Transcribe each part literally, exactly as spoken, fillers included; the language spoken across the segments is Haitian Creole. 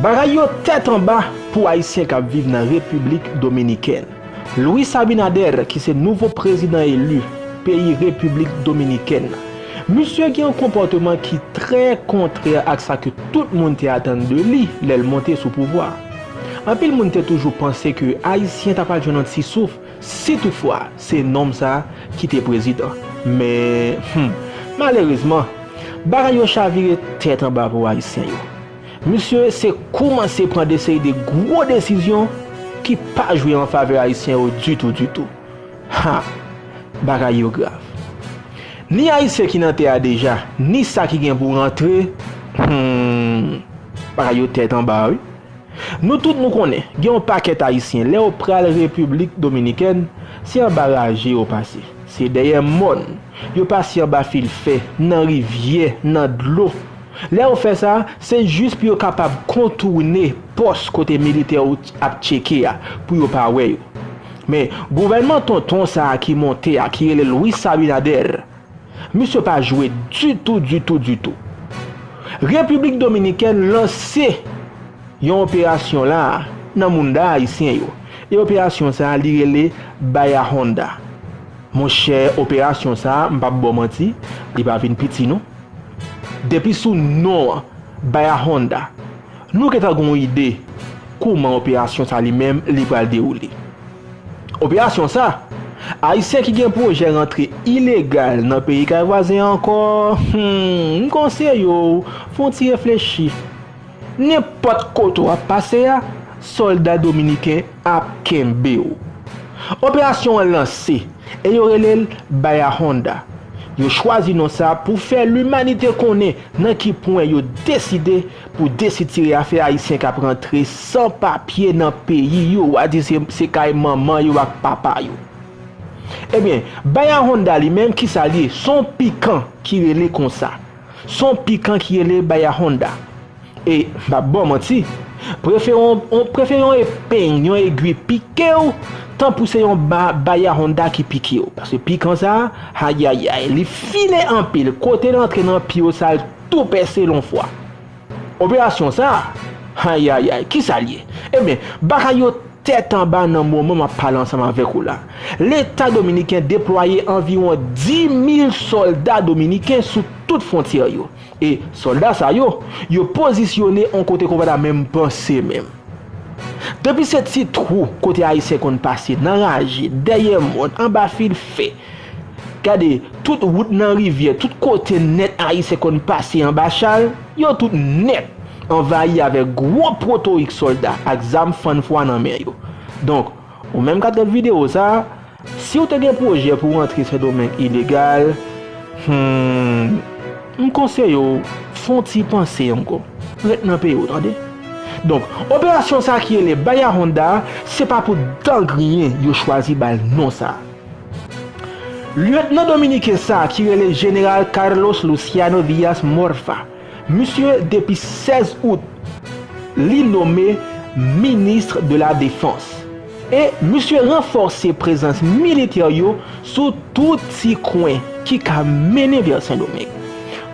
Bagay yo tèt anba pou Ayisyen k ap viv nan Repiblik Dominikèn. Luis Abinader, ki se nouvo prezidan eli peyi Repiblik Dominikèn nan, misye gen yon konpòteman ki trè kontrè ak sa ke tout moun te atann de li lè l monte sou pouvwa. Anpil moun te toujou panse ke Ayisyen ta pral jwenn yon ti souf si toutfwa se nonm sa ki te prezidan. Men, hmm, malerezman, bagay yo chavire tèt anba pou Ayisyen yo. Misye se koumanse pran de seri de gwo desizyon ki pa jwe an favè Ayisyen yo ditou, ditou. Ha! Bagay yo grav. Ni Ayisyen ki nan tè a deja, ni sa ki gen pou rantre, hmm, bagay yo tèt anba, wi. Nou tout nou konnen, gen yon pakèt Ayisyen, lè yo pral Repiblik Dominikèn, se anba raje yo pase. Se dèyè mòn, yo pase anba fil fè, nan rivyè, nan dlo. Lè yo fè sa, se jis pou yo kapab kontoune pòs kote militè yo ap tcheke a, pou yo pa wè yo. Men, gouvènman tonton sa a ki monte a, ki rele Luis Abinader, misye pa jwe ditou, ditou, ditou. Repiblik Dominikèn lanse yon operasyon la nan mounda ayisyen yo. E operasyon sa a, li rele Bayahonda. Monchè, operasyon sa a, m p ap ba w manti, li pa vin piti non. Depi sou non an, Bayahonda, nou gentan gen yon ide kouman operasyon sa li menm li pral dewoule. Operasyon sa, Ayisyen ki gen pwojè rantre ilegal nan peyi kay vwazen an ankò, hmm, m konseye w, fè yon ti reflechi. Nenpòt kote w ap pase a, sòlda dominiken ap kenbe w. Operasyon an lanse e yo rele l Bayahonda. Yo chwazi non sa pou fè limanite konnen nan ki pwen yo deside pou desitire afè Ayisyen k ap rantre san papye nan peyi yo, w a di se, se kay manman yo ak papa yo. Ebyen, Bayahonda li menm, kisa l ye? Se yon pikan ki rele konsa. Se yon pikan ki rele Bayahonda. E, m p ap ba w manti, prefere yon, yon, prefere yon epeng, yon egwi pike w, tanpou se yon ba, Bayahonda ki pike w. Paske pikan sa a, ayayay, li filen anpil. Kote l antre nan pye w, sa l tou pèse l yon fwa. Operasyon sa a, ayayay, kisa l ye? Ebyen, bagay yo tèt anba nan moman m ap pale ansanm avèk ou la. Leta dominiken deplwaye anviwon dis mil sòlda dominiken sou tout fwontyè yo. E sòlda sa yo, yo pozisyone yon kote ke w pa ta menm panse menm. Depi se ti twou kote Ayisyen konn pase, nan raje, dèyè mòn, anba fil fè, gade, tout wout nan rivyè, tout kote nèt Ayisyen konn pase anba chal, yo tout nèt anvayi avèk gwo pwotorik sòlda ak zam fann fwa nan men yo. Donk, ou menm k ap gad videyo sa a, si w te gen pwojè pou w rantre Sendomeng ilegal, hmm, m konseye w, fè yon ti panse ankò. Ret nan peyi w, tande. Donk, operasyon sa a ki rele Bayahonda a, se pa pou dan griyen yo chwazi ba l non sa a. Lyetnan dominiken sa a ki rele Jeneral Carlos Luciano Díaz Morfa, misye depi sèz out, li nome Ministre de la Défense. E misye ranfòse prezans militè yo sou tout ti kwen ki ka mennen vè Sendomeng.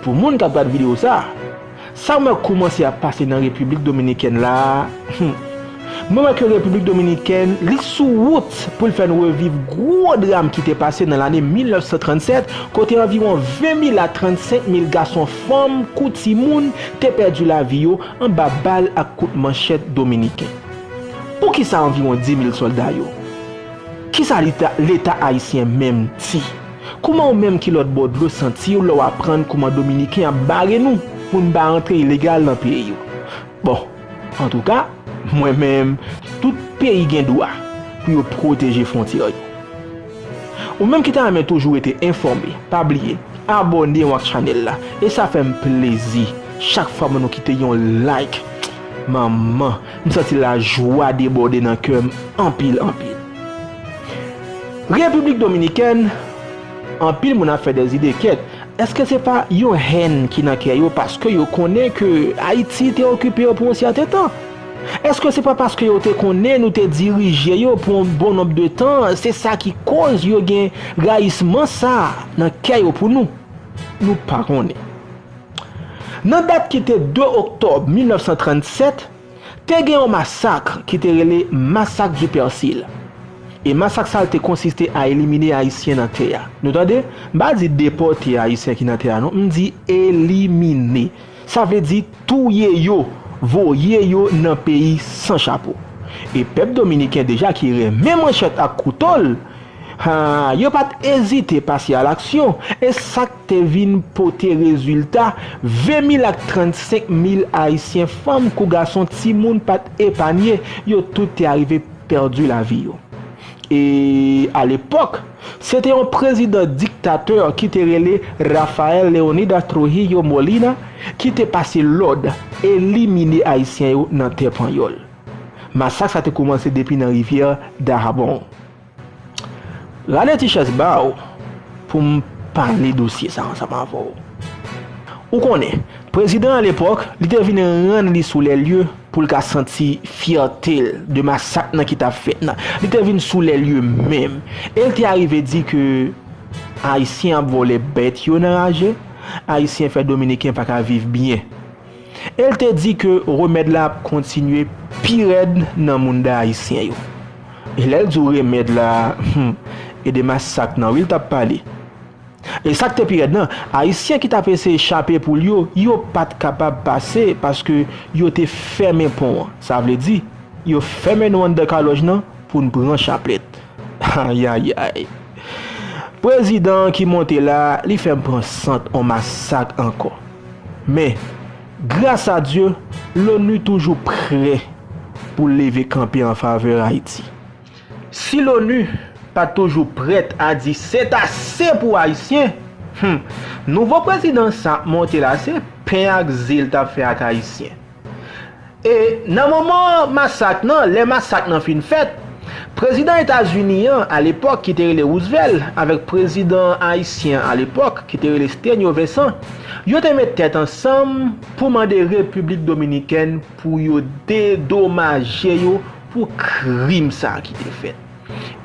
Pou moun k ap gad videyo sa a, sa m wè koumanse ap pase nan Repiblik Dominikèn la a, hmm, mwen wè ke Repiblik Dominikèn, li sou wout pou l fè n reviv gwo dram ki te pase nan lane mil nèf san trannsèt, kote anviwon ven mil a trannsenk mil gason, fanm kou timoun te pèdi lavi yo anba bal ak kout manchèt dominiken. Poukisa anviwon dis mil sòlda yo? Kisa Leta, Leta ayisyen menm di? Kouman ou menm ki lòt bò dlo santi w lè w aprann kouman Dominiken ap bare nou pou n pa rantre ilegal nan peyi yo? Bon, antouka, mwen menm, tout peyi gen dwa pou yo pwoteje fwontyè yo. Ou menm ki ta renmen toujou rete enfòme, pa bliye abòne w ak chanèl la. E sa fè m plezi chak fwa mwen nou kite yon like. Manman, m santi lajwa debòde nan kè m anpil, anpil. Repiblik Dominikèn, anpil moun ap fè dèzide kèt. Èske se pa yon hèn ki nan kè yo paske yo konnen ke Ayiti te okipe yo pou yon sèten tan? Èske se pa paske yo te konnen nou te dirije yo pou yon bon nonb de tan, se sa ki koz yo gen rayisman sa a nan kè yo pou nou? Nou pa konnen. Nan dat ki te de oktòb mil nèf san trannsèt, Te gen yon masak ki te rele Masak di Pèsil. E masak sa a te konsiste a elimine Ayisyen nan tè a. Nou tande? M pa di depòte Ayisyen ki nan tè a non, m di elimine. Sa vle di touye yo, voye yo nan peyi san chapo. E pèp dominiken deja ki renmen manchèt ak kouto l, ha, yo pa t ezite pase alaksyon, e sa k te vin pote rezilta, ven mil ak trannsenk mil Ayisyen, fanm kou gason, timoun pa t epanye, yo tout te arive pèdi lavi yo. E alepòk, se te yon prezidan diktatè ki te rele Rafael Leonidas Trujillo Molina ki te pase lòd elimine Ayisyen yo nan tè Panyòl. Masak sa te koumanse depi nan rivyè Dajabón. Rale ti chèz ba w pou m pale dosye sa ansanm avè w. Ou konnen, prezidan an alepòk, li te vin rann li sou lè lye pou l ka santi fyète l de masak nan ki t ap fèt nan. Li te vin sou lè lye menm. E l te arive di ke Ayisyen ap vòlè bèt yo nan raje, Ayisyen fè Dominiken pa ka viv byen. E l te di ke remèd la ap kontinye pi rèd nan mounda ayisyen yo. E lè l di w remèd la, hmm, e de masak nan wi l t ap pale. E sa k te pi rèd nan, Ayisyen ki t ap eseye chape poul yo, yo pa t kapab pase paske yo te fèmen pon an. Sa vle di, yo fèmen nou anndan kalòj nan pou n pran chaplèt. Ayayay. Prezidan an ki monte la, li fè m pran sant on masak ankò. Men, gras a Dye, l'ONU toujou prè pou leve kanpe an favè Ayiti. Si l'ONU pa t toujou prèt a di sètase pou Ayisyen, hmm, nouvo prezidan sa ap monte la, se pen ak ze l t ap fè ak Ayisyen. E nan moman masak nan, lè masak nan fin fèt, prezidan Etazini an alepòk ki te rele Roosevelt avèk prezidan ayisyen an alepòk ki te rele Stenyo Vincent, yo te met tèt ansanm pou mande Repiblik Dominikèn pou yo dedomaje yo pou krim sa a ki te fèt.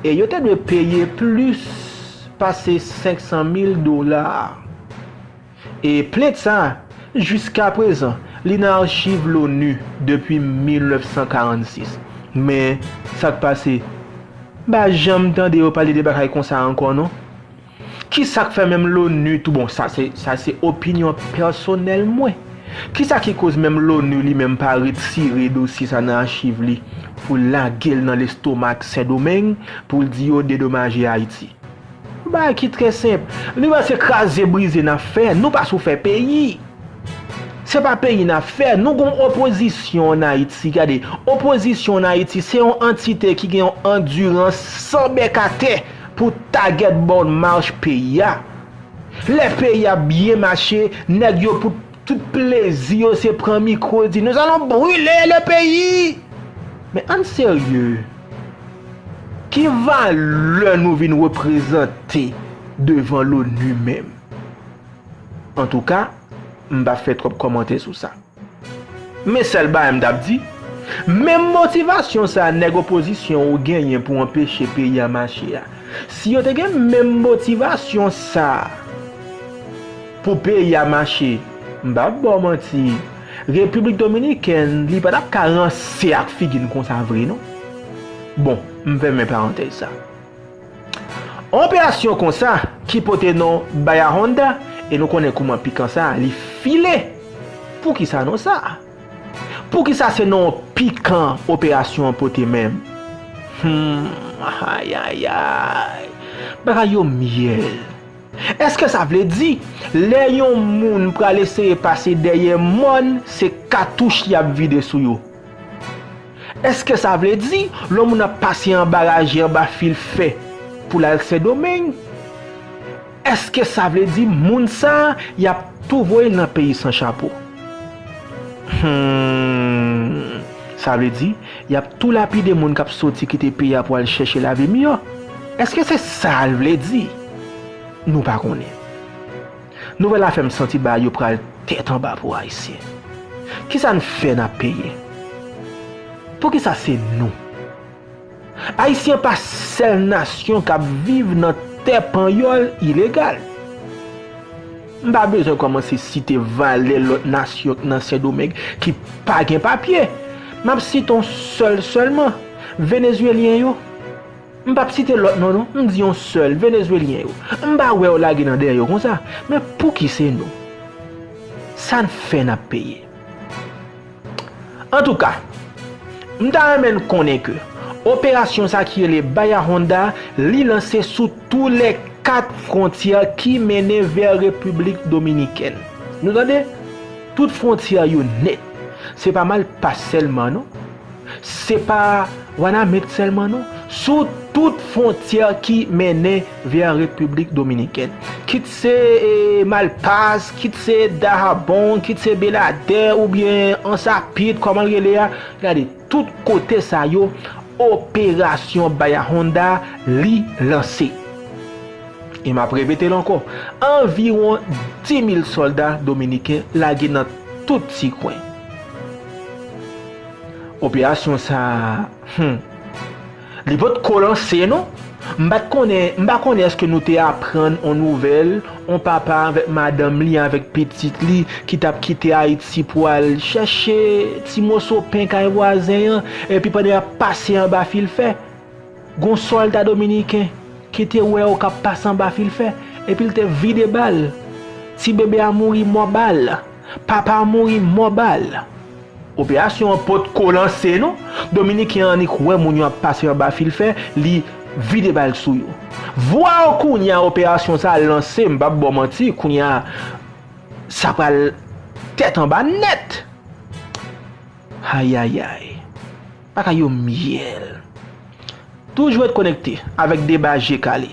E yo te dwe peye plis pase senk san mil dola. E plent sa, jiskaprezan, li nan achiv l'ONU depi mil nèf san karannsis. Men, sa k pase? M pa janm tande yo pale de bagay konsa ankò non. Kisa k fè menm l'ONU tou, bon, sa se, sa se opinyon pèsonèl mwen. Kisa ki koz menm l'ONU li menm pa retire dosye sa nan achiv li pou lage l nan lestomak Sendomeng pou l di yo dedomaje Ayiti? Yon bagay ki trè senp. Nou wè se kraze brize n ap fè, nou pa sou fè peyi. Se pa peyi n ap fè, nou gon opozisyon ann Ayiti, gade, opozisyon ann Ayiti se yon antite ki gen yon andirans san bèk atè pou tagèt bon mach peyi a. Lè peyi a byen mache, nèg yo pou tout plezi yo se pran mikwo di nous allons brûler le pays. Men ann serye, ki valè nou vin reprezante devan l'ONU menm? Antouka, m p ap fè twòp kòmantè sou sa. Men sèl bagay m t ap di, menm motivasyon sa a nèg opozisyon yo genyen pou anpeche peyi a mache a, si yo te gen menm motivasyon sa a pou peyi a mache, m p ap ba w manti, Repiblik Dominikèn, li pa t ap ka ranse ak figi n konsa vre non. Bon, m fèmen parantèz sa. Yon operasyon konsa ki pote non Bayahonda, e nou konnen kouman pikan sa a, li file. Poukisa non sa? Poukisa se non pikan operasyon an pote menm? Hmm, ayayay. Bagay yo myèl. Èske sa vle di, lè yon moun pral eseye pase dèyè mòn, se katouch y ap vide sou yo? Èske sa vle di, lè yon moun ap pase anba raje, anba fil fè, pou l al Sendomeng? Èske sa vle di, moun sa a, y ap tou voye l nan peyi san chapo? Hmm, sa vle di, y ap tou lapide moun k ap soti kite peyi a pou al chèche lavi miyò? Èske se sa l vle di? Nou pa konnen. Nouvèl la fè m santi bagay yo pral tèt anba pou Ayisyen. Kisa n fè n ap peye? Poukisa se nou? Ayisyen pa sèl nasyon k ap viv nan tè panyòl ilegal. M pa bezwen kòmanse site valè lòt nasyon k nan Sendomeng ki pa gen papye. M ap site yon sèl sèlman, Venezwelyen yo. M p ap site lòt non, non. M di yon sèl, Venezwelyen yo. M pa wè yo lage nan dèyè yo konsa. Men pouki se nou? Sa n fè n ap peye. Antouka, m ta renmen n konnen ke operasyon sa ki rele Bayahonda, li lanse sou tou lè kat fwontyè ki mennen vè Repiblik Dominikèn. Nou tande? Tout fwontyè yo nèt. Se pa Malpas sèlman non. Se pa Wanament sèlman non. Sou tout fwontyè ki mennen vè Repiblik Dominikèn. Kit se, e, Malpas, kit se Dahabon, kit se Beladè oubyen Ansapit, kòman l rele a, gade, tout kote sa yo, operasyon Bayahonda li lanse. E m ap repete l ankò, anviwon dis mil sòlda dominiken lage nan tout ti kwen. Operasyon sa a, hmm, li potko lanse non. M pa t konnen, m pa konnen èske nou te aprann on nouvèl, on papa avèk madanm li, avèk pitit li, ki t ap kite Ayiti pou al chèche ti moso pen kay vwazen an, epi pandan y ap pase anba fil fè, gon sòlda dominiken ki te wè yo k ap pase anba fil fè, epi l te vide bal. Ti bebe a mouri mò bal. Papa a mouri mò bal. Operasyon an potko lanse non. Dominiken an annik wè moun yo ap pase anba fil fè, li vide bal sou yo. Vwaw, kounye a operasyon sa a lanse, m p ap ba w manti, kounye a sa pral tèt anba nèt. Ayayay. Bagay yo myèl. Toujou ret konekte avèk Deba Je Kale.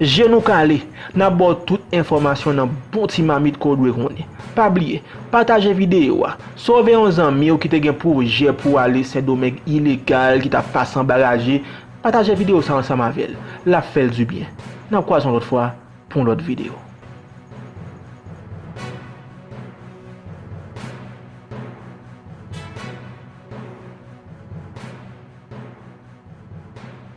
Je nou kale, n ap ba w tout enfòmasyon nan bon ti mamit ke w dwe konnen. Pa bliye, pataje videyo a. Sove yon zanmi w ki te gen pwojè pou ale Sendomeng ilegal, ki t ap pase anba raje. Pataje videyo sa ansanm avè l. L ap fè l dibyen. N ap kwaze yon lòt fwa pou yon lòt videyo.